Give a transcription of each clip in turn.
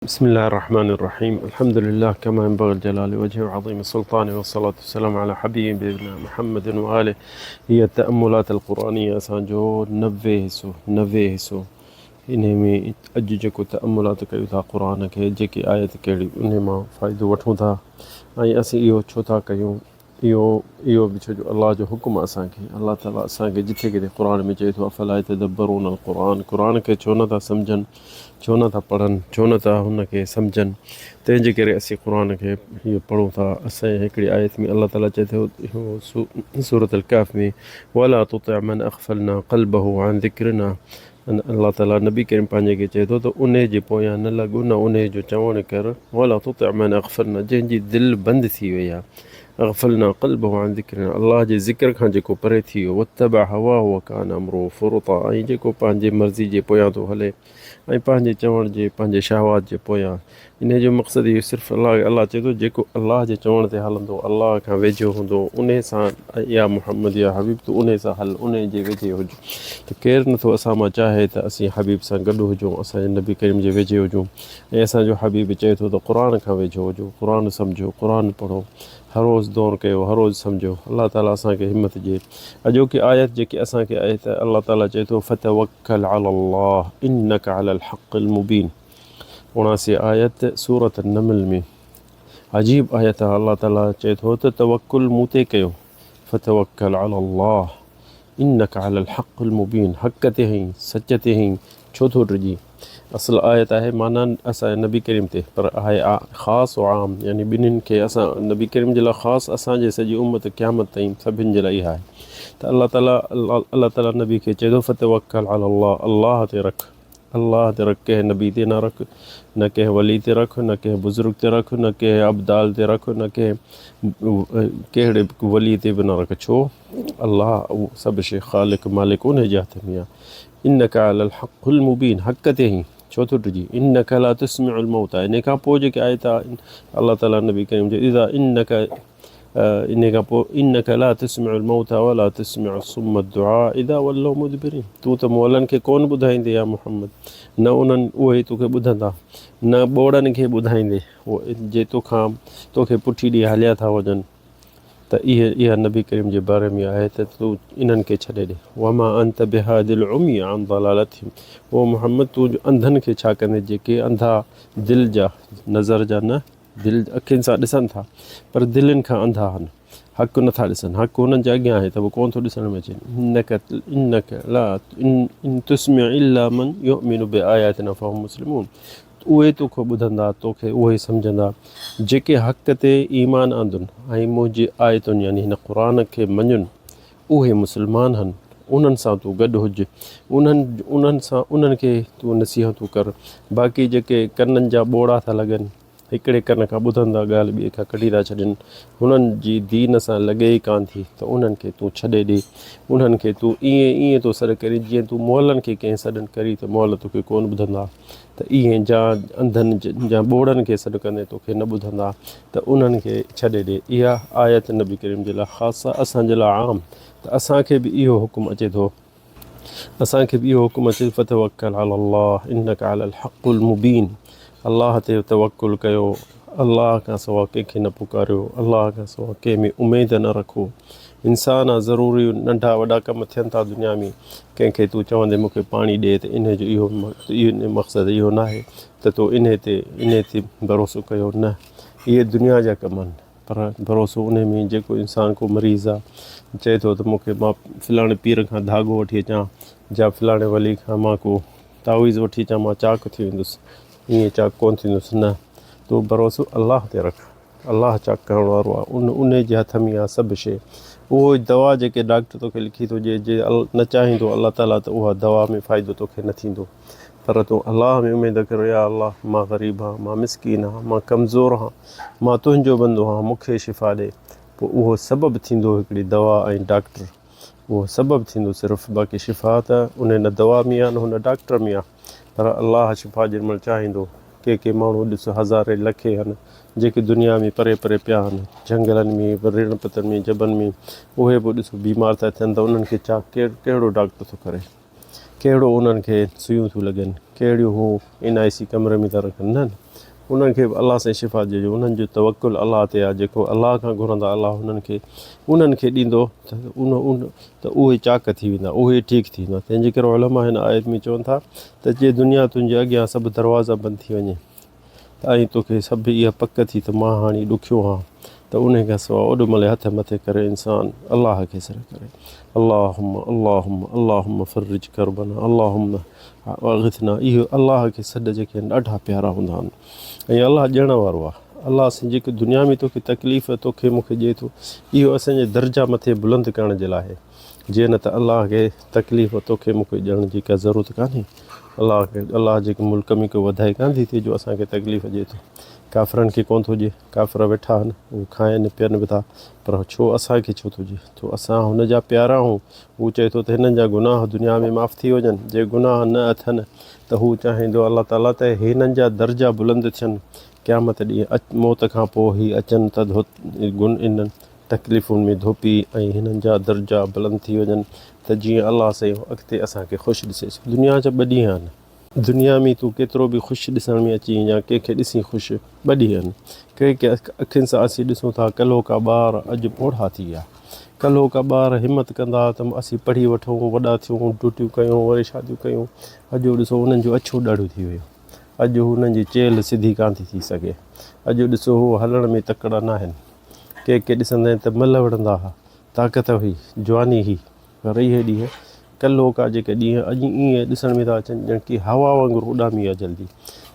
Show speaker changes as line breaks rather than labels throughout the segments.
بسم الله الرحمن الرحيم الحمد لله كما ينبغي لجلال وجهه وعظيم سلطانه والصلاة والسلام على حبيبنا محمد وآله هي التأملات القرآنية اسان جو 90 حصو 90 حصو انهي ۾ اڄ جيڪو تأملات ڪيون ٿا قرآن کي جيڪي آيت ڪهڙي انهي مان فائدو وٺون ٿا ۽ اسين اهو ڇو ٿا ڪيون اهو اهو به ڇو جو الله جو حڪم آهي اسان کي الله تعالي اسان کي جٿي ڪٿي قرآن ۾ چئي ٿو افلا يتدبرون القرآن قرآن کي ڇو نٿا سمجهن ڇو نٿا پڙهن ڇو نٿا هن کي سمجهن تنهن جي ڪري اسين قرآن کي اهو پڙهون ٿا اسان هڪڙي آيت ۾ الله تعالي چئي ٿو سورة الڪهف ۾ ولا تطع من اغفلنا قلبه عن ذڪرنا الله تعالي نبي ڪريم پنهنجي کي چئي ٿو ته انهي جي پويان نه لڳ نه انهي جو چوڻ ڪر ولا تطع من اغفلنا جنهن جي دل بند ٿي وئي آهي اغفلنا قلبه عن ذڪرنا الله جي ذڪر کان جيڪو پري ٿي ويو واتبع هواه وڪان امره فرطا ۽ جيڪو پنهنجي مرضي جي پويان ٿو هلي ۽ پنهنجي چوڻ جي پنهنجي شهوات جي پويان انهيء جو مقصد اهو صرف الله الله چئي ٿو جيڪو الله جي چوڻ تي هلندو الله کان ويجهو هوندو انهيء سان يا محمد يا حبيب تون انهيء سان هل انهيء جي ويجهي هج ته ڪير نٿو اسان مان چاهي ته اسين حبيب سان گڏ هجون اسان جي نبي ڪريم جي ويجهي هجون ۽ اسان جو حبيب چئي ٿو ته قرآن کان ويجهو هجو قرآن سمجهو قرآن پڙهو هر روز دور ڪيو هر روز سمجهو الله تعالي اسان کي همت ڏئي اڄوڪي آيت جيڪي اسان کي آهي ته الله تعالي چئي ٿو فتوڪل علي الله انک علي الحق المبين 79 آيت سورة النمل ۾ عجيب آيت آهي الله تعالي چئي ٿو ته توڪل مون تي ڪيو فتوڪل علي الله انک علي الحق المبين حق تي هئين سچ تي هئين ڇو ٿو ڊڄين اصل آيت آهي معنيٰ اسان نبي ڪريم تي پر آهي خاص و عام يعني ٻنهين کي اسان نبي ڪريم جي لاء خاص اسان جي سڄي امت قيامت تائين سڀن جي لاء اها آهي ته الله تعالي الله تعالي نبي کي چئي ٿو فتوڪل علي الله الله تي رک الله تي رک ڪنهن نبي تي نه رک نه ڪنهن ولي تي رک نه ڪنهن بزرگ تي رک نه ڪنهن ابدال تي رک نه ڪنهن ڪهڙي ولي تي به نه رک ڇو الله اهو سڀ شي خالق مالڪ انهي جي هٿ ۾ آهي انک علی الحق المبين حق تي هين ڇو ٿو ڊڄي انک لا تسمع الموتى انهي کان پوء جيڪي آيت الله تعالي نبي ڪريم جو اذا انک انهيء کان پوء انک لا تسمع الموتيٰ ولا تسمع الصم الدعاء اذا ولوا مدبرين تون ته مئلن کي ڪونه ٻڌائيندين يا محمد نه انهن اهي توکي ٻڌندا نه ٻوڙن کي ٻڌائيندين جي توکان توکي پٺي ڏئي هليا ٿا وڃن ته اهي اها نبي ڪريم جي باري ۾ آهي ته تون انهن کي ڇڏي ڏي وما انت بهاد العمي عن ضلالتهم او محمد تون انڌن کي ڇا ڪندين جيڪي انڌا دل جا نظر جا نه دل اکين سان ڏسن ٿا پر دلين کان انڌا آهن حق نٿا ڏسن حق هنن جي اڳيان آهي ته به ڪونه ٿو ڏسڻ ۾ اچي انک انک لا ان تسمع الا من يؤمن بآياتنا فهم مسلمون اهي توکي ٻڌندا توکي اهي سمجهندا جيڪي حق تي ايمان آندن ۽ منهنجي آيتن يعني هن قرآن کي مڃن اهي مسلمان هن انهن سان تون گڏ هج انهن انهن سان انهن کي تون نصيحتون ڪر باقي جيڪي ڪنن جا ٻوڙا ٿا لڳن هڪڙي ڪن کان ٻڌن ٿا ڳالهه ٻئي کان ڪڍي ٿا ڇڏين هنن جي دين سان لڳي ئي ڪانه ٿي ته انهن کي تون ڇڏي ڏي انهن کي تون ائين ائين ٿو سڏ ڪرين جيئن تون مئلن کي ڪنهن سڏ ڪرين ته مئل توکي ڪونه ٻڌندا ته ائين جا انڌن جا ٻوڙن کي سڏ ڪندين توکي نه ٻڌندا ته انهن کي ڇڏي ڏي. اها آيت نبي ڪريم جي لاء خاص آهي اسان جي لاء عام ته اسان کي به اهو حڪم اچي ٿو اسان کي به اهو حڪم اچي ٿو فتوڪل علي الله انک علي الحق المبين الله تي توڪل ڪيو الله کان سوا ڪنهن کي نه پڪاريو الله کان سوا ڪنهن ۾ اميد نه رکو انسان آ ضروري ننڍا وڏا ڪم ٿين ٿا دنيا ۾ ڪنهن کي تون چوندين مون کي پاڻي ڏي ته انهي جو اهو مقصد اهو ناهي ته تو انهي تي انهي تي ڀروسو ڪيو نه اهي دنيا جا ڪم آهن پر ڀروسو انهي ۾ جيڪو انسان ڪو مريض آ چئي ٿو ته مون کي مان فلاڻي پير کان ڌاڳو وٺي اچان جا فلاڻي ولي کان مان ڪو تعويذ وٺي اچان مان چاڪ ٿي ويندس ائين چاڪ ڪونه ٿيندس نه تون ڀروسو الله تي رک الله چاڪ ڪرڻ وارو آهي ان انهي جي هٿ ۾ آهي سڀ شيء اهو دوا جيڪي ڊاڪٽر توکي لکي ٿو ڏئي جي نه چاهيندو الله تعالي ته اها دوا ۾ فائدو توکي نه ٿيندو پر تون الله ۾ اميد ڪر يا الله مان غريب آهيان مان مسڪين آهيان مان ڪمزور آهيان مان تنهنجو بندو آهيان مون کي شفا ڏي پوء اهو سبب ٿيندو هڪڙي دوا ۽ ڊاڪٽر اهو سبب ٿيندو صرف باقي شفا ته انهي نه دوا ۾ آهي نه هن ڊاڪٽر ۾ آهي پر الله شفا جنهن مهل چاهيندو ڪي ڪي ماڻهو ڏس هزارين لکين هن جيڪي دنيا ۾ پري پري پيا هن جهنگلن ۾ رڻ پتن ۾ جبن ۾ اهي به ڏس بيمار ٿا ٿين ته انهن کي چاڪ ڪهڙو ڊاڪٽر ٿو ڪري. ڪهڙو انهن کي سيون ٿيون لڳن، ڪهڙيون هو اين آء سي ڪمري ۾ ٿا رکن، نه انهن کي به الله سائين شفا ڏجو، انهن جو توڪل الله تي آهي، جيڪو الله کان گهرندا الله انهن کي انهن کي ڏيندو ته ان ان ته اهي چاڪ ٿي ويندا، اهي ٺيڪ ٿي ويندا. تنهن جي ڪري علماء هن آيت ۾ چون ٿا ته جي دنيا تنهنجي اڳيان سڀ دروازا بند ٿي وڃي ته ۽ توکي سڀ اها پڪ ٿي ته مان هاڻي ڏکيو آهيان ته انهي کان سواء اوڏ مهل هٿ مٿي ڪري انسان الله کي سر ڪري اللهم اللهم اللهم فرج ڪربنا اللهم اغثنا اهو الله کي سڏ جيڪي آهن ڏاڍا پيارا هوندا آهن ۽ الله ڏيڻ وارو آهي الله سائين جيڪي دنيا ۾ توکي تڪليف توکي مونکي ڏئي ٿو اهو اسان جي درجا مٿي بلند ڪرڻ جي لاء آهي جي نه ته الله کي تڪليف توکي مون کي ڏيڻ جي ڪا ضرورت ڪانهي. الله کي الله جي ملڪ ۾ ڪو وڌائي ڪانه ٿي ٿئي جو اسان کي تڪليف ڏئي ٿو. ڪافرن کي ڪونه ٿو ڏئي. ڪافر ويٺا آهن، اهي کائن پين به ٿا پر ڇو اسان کي ڇو ٿو ڏئي؟ ٿو اسان هن جا پيارا آهيون. هو چئي ٿو ته هنن جا گناهه دنيا ۾ معاف ٿي وڃن. جي گناهه نه اٿن ته هو چاهيندو الله تعاليٰ ته هنن جا درجا بلند ٿين. قيامت ڏينهن موت کان پوء هي اچن ته انهن تڪليفن ۾ ڌوپي ۽ هنن جا درجا بلند ٿي وڃن ته جيئن الله سائين اڳتي اسان کي خوش ڏسي. دنيا جا ٻه ڏينهن آهن. دنيا ۾ تون ڪيترو به خوش ڏسڻ ۾ اچين يا ڪنهن کي ڏسين خوش، ٻه ڏينهن آهن. ڪنهن ڪنهن اکين سان اسين ڏسون ٿا ڪلهوڪا ٻار اڄ پوڙها ٿي ويا. ڪلهوڪا ٻار همت ڪندا ته اسين پڙهي وٺون، وڏا ٿيون، ڊيوٽيون ڪيون، وري شاديون ڪيون. اڄ ڏسو انهن جون اڇيون ڏاڙهيون ٿي ويون. اڄ هنن جي چيلهه سڌي ڪانه ٿي ٿي سگهي. اڄ ڏسو هو هلڻ ۾ تڪڙا ناهن. ڪي ڪي ڏسندين ته ملهه وڙهندا ها. طاقت هئي، جواني هئي. پر اهي ڏينهن ڪلهوڪا جيڪي ڏينهن اڄ ائين ڏسڻ ۾ ٿا اچن ڄڻ ڪي هوا وانگر اڏامي ويا جلدي.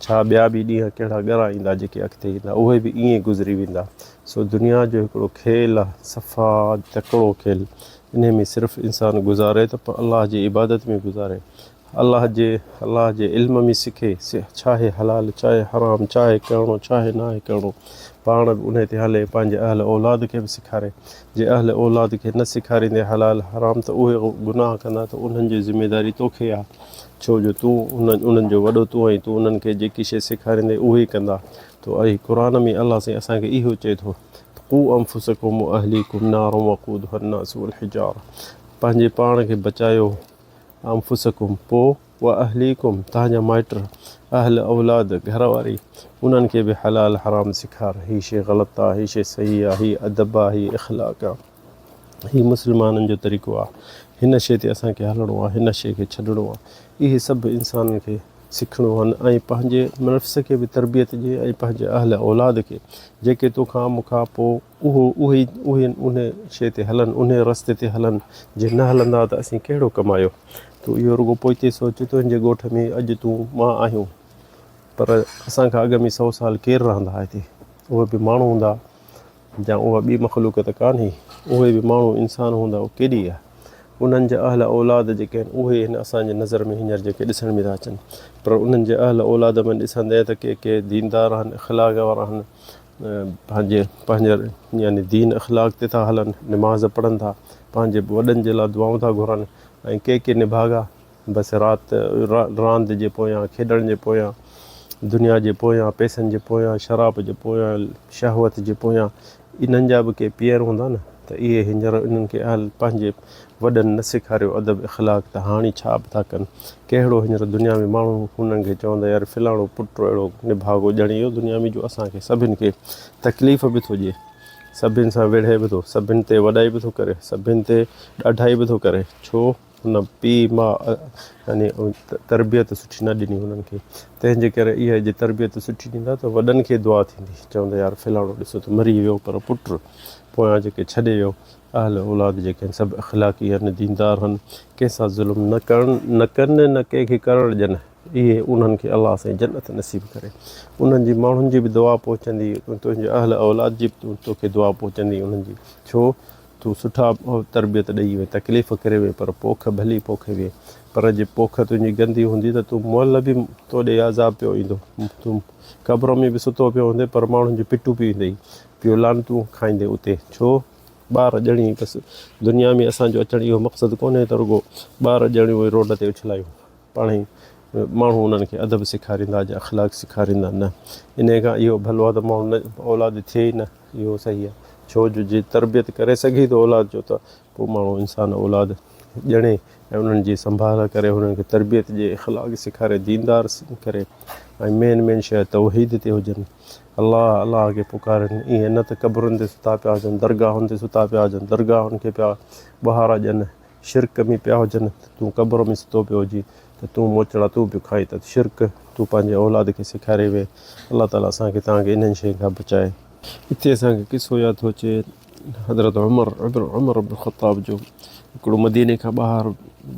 ڇا ٻيا به ڏينهن ڪهڙا ڳرا ايندا جيڪي اڳتي ايندا اهي به ائين گذري ويندا. سو دنيا جو هڪڙو کيل آ صفا تڪڙو کيل. انهي ۾ صرف انسان گذاري ته الله جي عبادت ۾ گذاري. الله جي الله جي علم ۾ سکي ڇاهي حلال ڇاهي حرام ڇاهي ڪرڻو ڇاهي ناهي ڪرڻو پاڻ به انهي تي هلي پنهنجي اهل اولاد کي به سيکاري جي اهل اولاد کي نه سيکاريندي حلال حرام ته اهي گناهه ڪندا ته انهن جي ذميداري توکي آ ڇو جو تون انهن انهن جو وڏو تون آهين تون انهن کي جيڪي شي سيکاريندي اهي ئي ڪندا تو اهي قرآن ۾ الله سائين اسان کي اهو چئي ٿو قو انفسکم واهليڪم نارا وقودها الناس والحجاره پنهنجي پاڻ کي بچايو انفسکم، پوء، واهليڪم، توهان جا مائٽ، اهل اولاد، گهر واري، انهن کي به حلال حرام سيکار، هي شيء غلط آ، هي شيء صحيح آ، هي ادب آ، هي اخلاق آ، هي مسلمانن جو طريقو آ، هن شيء تي اسان کي هلڻو آ، هن شيء کي ڇڏڻو آ، اهي سڀ انسانن کي سکڻو آهن ۽ پنهنجي نفس کي به تربيت ڏي ۽ پنهنجي اهل اولاد کي جيڪي توکان مون کان پوء اهو اهي اهي انهي شيء تي هلن، انهي رستي تي هلن، جي نه هلندا ته اسين ڪهڙو ڪمايو؟ تون اهو رڳو پوئتي سوچ، تنهنجي ڳوٺ ۾ اڄ تون مان آهيون، پر اسان کان اڳ ۾ سئو سال ڪير رهندا ها هتي؟ اهي به ماڻهو هوندا يا اها ٻي مخلوق ته ڪانه هئي، اهي به ماڻهو انسان هوندا، اهو ڪيڏي آهي؟ انهن جا اهل اولاد جيڪي آهن، اهي هن اسان جي نظر ۾ هينئر جيڪي ڏسڻ ۾ ٿا اچن، پر انهن جي اهل اولاد ۾ ڏسندين ته ڪي ڪي ديندار آهن، اخلاق وارا آهن، پنهنجي پنهنجي يعني دين اخلاق تي ٿا هلن نماز پڙهن ٿا پنهنجي وڏن جي لاء دعائون ٿا گهرن ۽ ڪي ڪي نڀاڳا بس رات راند جي پويان کيڏڻ جي پويان دنيا جي پويان پئسن جي پويان شراب جي پويان شهوت جي پويان انهن جا به ڪي پيئر هوندا نه ته اهي هينئر انهن کي اهل پنهنجي وڏن نه سيکاريو ادب اخلاق ته هاڻي ڇا به ٿا ڪن. ڪهڙو هينئر دنيا ۾ ماڻهو هنن کي چوندا يار فلاڻو پٽ اهڙو نڀاڳو ڄڻ اهو دنيا ۾ جو اسان کي سڀن کي تڪليف به ٿو ڏئي سڀن سان وڙهي به ٿو سڀن تي وڏائي به ٿو ڪري سڀن تي ڏاڍائي به ٿو ڪري ڇو هن پيء ماء يعني تربيت سٺي نه ڏني هنن کي تنهن جي ڪري اها جي تربيت سٺي ڏيندا ته وڏن کي دعا ٿيندي چوندا يار فلاڻو ڏسو ته مري ويو پر پٽ پويان جيڪي ڇڏي ويو اهل اولاد جيڪي آهن سڀ اخلاقي آهن ديندار آهن ڪنهن سان ظلم نه ڪرڻ نه ڪن نه ڪنهن کي ڪرڻ ڏين اهي انهن کي الله سائين جنت نصيب ڪري انهن جي ماڻهن جي به دعا پهچندي تنهنجي اهل اولاد جي به توکي دعا پهچندي انهن جي ڇو تون سٺا تربيت ڏئي وئين تڪليف ڪري وئين پر پوک ڀلي پوکي وئين پر جي پوک تنهنجي گندي هوندي ته تون مئل به تو ڏي عذاب پيو ايندو تون قبر ۾ به ستو پيو هوندين پر ماڻهن جون پٽون پيون ايندئي پيو لعنتون کائيندين اتي ڇو ٻار ڄڻي بس دنيا ۾ اسان جو اچڻ اهو مقصد ڪونهي ته رڳو ٻار ڄڻيون ۽ روڊ تي اڇلايون پاڻهي ماڻهو انهن کي ادب سيکاريندا يا اخلاق سيکاريندا نه انهي کان اهو ڀلو آهي ته ماڻهو نه اولاد ٿئي ئي نه اهو صحيح آهي ڇو جو جي تربيت ڪري سگهي ٿو اولاد جو ته پوء ماڻهو انسان اولاد ڄڻي ۽ انهن جي سنڀال ڪري انهن کي تربيت ڏئي اخلاق سيکاري ديندار ڪري ۽ مين مين شيء توحيد تي هجن الله الله کي پڪارين ائين نه ته قبرن تي ستا پيا هجن درگاهن تي ستا پيا هجن درگاهن کي پيا ٻهارا ڏين شرڪ ۾ پيا هجن ته تون قبر ۾ ستو پيو هجين ته تون موچڙا تون پيو کائين ته شرڪ تون پنهنجي اولاد کي سيکاري وي الله تعالي اسان کي توهان کي انهن شين کان بچائي. اتي اسان کي قصو ياد ٿو اچي حضرت عمر ابن عمر بن خطاب جو هڪڙو مديني کان ٻاهر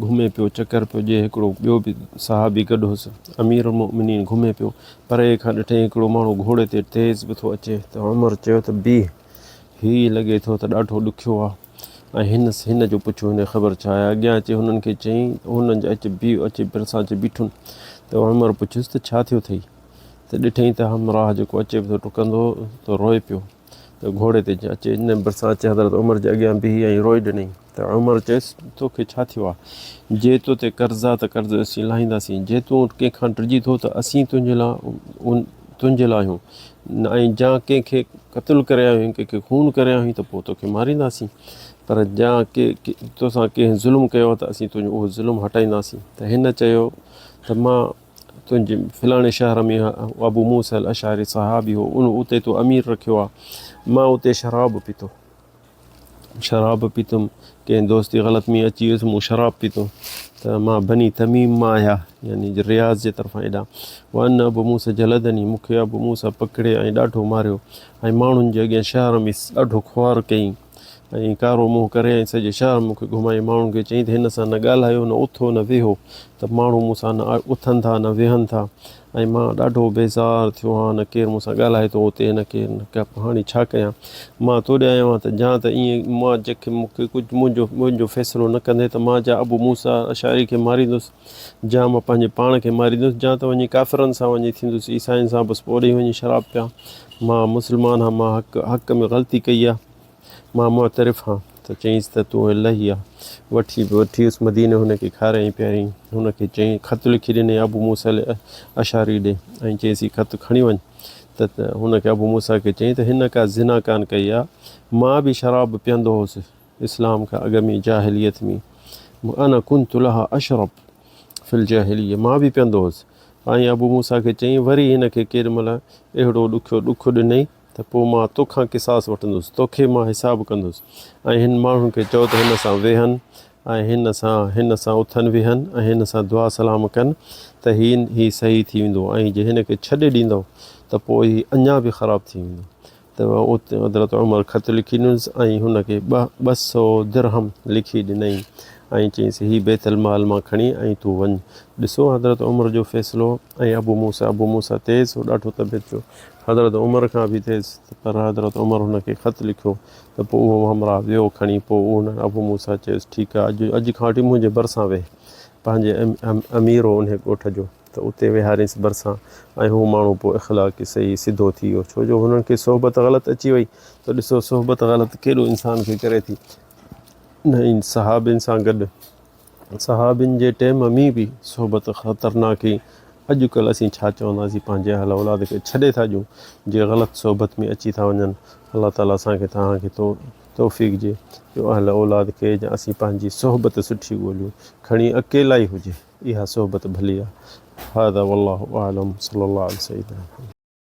گهمي پيو چڪر پيو ڏئي هڪڙو ٻيو به صحابي گڏ هوس امير المؤمنين گهمي پيو پري کان ڏٺئي هڪڙو ماڻهو گهوڙي تي تيز به ٿو اچي ته عمر چيو ته بيهه هي لڳي ٿو ته ڏاڍو ڏکيو آهي ۽ هن هن جو پڇيو هن کي خبر ڇا آهي؟ اڳيان اچي هنن کي چيائين ته هنن جا اچي بيهه اچي ڀرسان اچي بيٺن ته عمر پڇيس ته ڇا ٿيو اٿئي؟ ته ڏٺائين ته همراهه جيڪو اچي پيو ڊڪندو ته روئي پيو ته گهوڙي تي اچي هن ڀرسان اچي حضرت عمر جي اڳيان بيهي ۽ روئي ڏنائين ته عمر چيس توکي ڇا ٿيو آهي؟ جي تو تي قرض آهي ته قرض اسين لاهينداسين جي تون ڪنهن کان ڊڄين ٿو ته اسين تنهنجي لاء تنهنجي لاء آهيون ۽ جا ڪنهن کي قتل ڪري آيو آهين ڪنهن کي خون ڪري آيو آهين ته پوء توکي مارينداسين پر جا ڪي توسان ڪنهن ظلم ڪيو آهي ته اسين تنهنجو اهو ظلم هٽائينداسين ته هن چيو ته مان تنهنجي فلاڻي شهر ۾ ابو موسيٰ الاشعري صحابي هو ان اتي تو امير رکيو آهي مان اتي شراب پيتو شراب پيتم، ڪنهن دوست جي غلط ۾ اچي ويس، مون شراب پيتو ته مان بني تميم مان آهيان يعني رياض جي طرفان ايڏانهن. وان ابو موسيٰ جلدني، مون کي ابو موسيٰ پڪڙي ۽ ڏاڍو ماريو ۽ ماڻهن جي اڳيان شهر ۾ ڏاڍو خوار ڪيائين ۽ ڪارو منهن ڪري ۽ سڄي شهر مون کي گهمائي ماڻهن کي چيائين ته هن سان نه ڳالهايو نه اٿو نه ويهو ته ماڻهو مون سان نه اٿن ٿا نه ويهن ٿا ۽ مان ڏاڍو بيزار ٿيو آهيان، نه ڪير مون سان ڳالهائي ٿو اتي نه ڪير نه ڪا هاڻي ڇا ڪيان؟ مان تو ڏي آيو آهيان ته جان ته ائين مان جيڪي مون کي ڪجهه منهنجو منهنجو فيصلو نه ڪندين ته مان جا ابو موسيٰ اشعري کي ماريندس جا مان پنهنجي پاڻ کي ماريندس جا ته وڃي ڪافرن سان وڃي ٿيندس عيسائين سان بس پوء اوڏي وڃي شراب پيان مان مسلمان آهيان مان حق حق ۾ غلطي ڪئي آهي. مان معترف هان. ته چيائينس ته تون لهي آ. وٺي وٺيس مديني هن کي کاريائين پياريائين. هن کي چيائين خط لکي ڏنائين ابو موسيٰ الاشعري ڏي ۽ چيائينس هي خط کڻي وڃ ته هن کي ابو موسيٰ کي چيائين ته هن ڪا زنا ڪانه ڪئي آ. مان به شراب پيئندو هوس اسلام کان اڳ ۾ جاهليت ۾. انا ڪنت لها اشرب في الجاهليه مان به پيئندو هوس. ۽ ابو موسيٰ کي چيائين وري هن کي ڪيڏي مهل اهڙو ڏکيو ڏک ڏنائين. ته پوء مان توکان قصاص وٺندس، توکي مان حساب ڪندس ۽ هن ماڻهن کي چئو ته هن سان ويهن ۽ هن سان هن سان اٿن ويهن ۽ هن سان دعا سلام ڪن ته هي هي صحيح ٿي ويندو ۽ جي هن کي ڇڏي ڏيندؤ ته پوء هي اڃا به خراب ٿي ويندو ته اتي حضرت عمر خط لکي ڏنس ۽ هن کي 200 درهم لکي ڏنائين ۽ چيائينس هي بيت المال مان کڻي ۽ تون وڃ. ڏسو حضرت عمر جو فيصلو ۽ ابو موسيٰ ابو موسيٰ تيز هو ڏاڍو طبيعت جو حضرت عمر کان به تيز پر حضرت عمر هن کي خط لکيو ته پوء اهو همراهه ويو کڻي پوء هن ابو موسيٰ چيس ٺيڪ آهي اڄ اڄ کان وٺي منهنجي ڀرسان ويهه پنهنجي امير هو انهي ڳوٺ جو ته اتي ويهارينس ڀرسان ۽ هو ماڻهو پوء اخلاقي صحيح سڌو ٿي ويو ڇو جو هنن کي صحبت غلط اچي وئي ته ڏسو صحبت غلط ڪيڏو انسان کي ڪري ٿي نه صحابين سان گڏ صحابين جي ٽيم ۾ به صحبت خطرناڪ هئي. اڄ ڪلهه اسين ڇا چونداسين پنهنجي اهل اولاد کي ڇڏي ٿا ڏيون جي غلط صحبت ۾ اچي ٿا وڃن. الله تعالي اسان کي توهان کي توفيق ڏي جو اهل اولاد کي يا اسين پنهنجي صحبت سٺي ڳوليون کڻي اڪيلائي هجي اها صحبت ڀلي آهي. هذا والله اعلم صلي الله علي سيدنا محمد.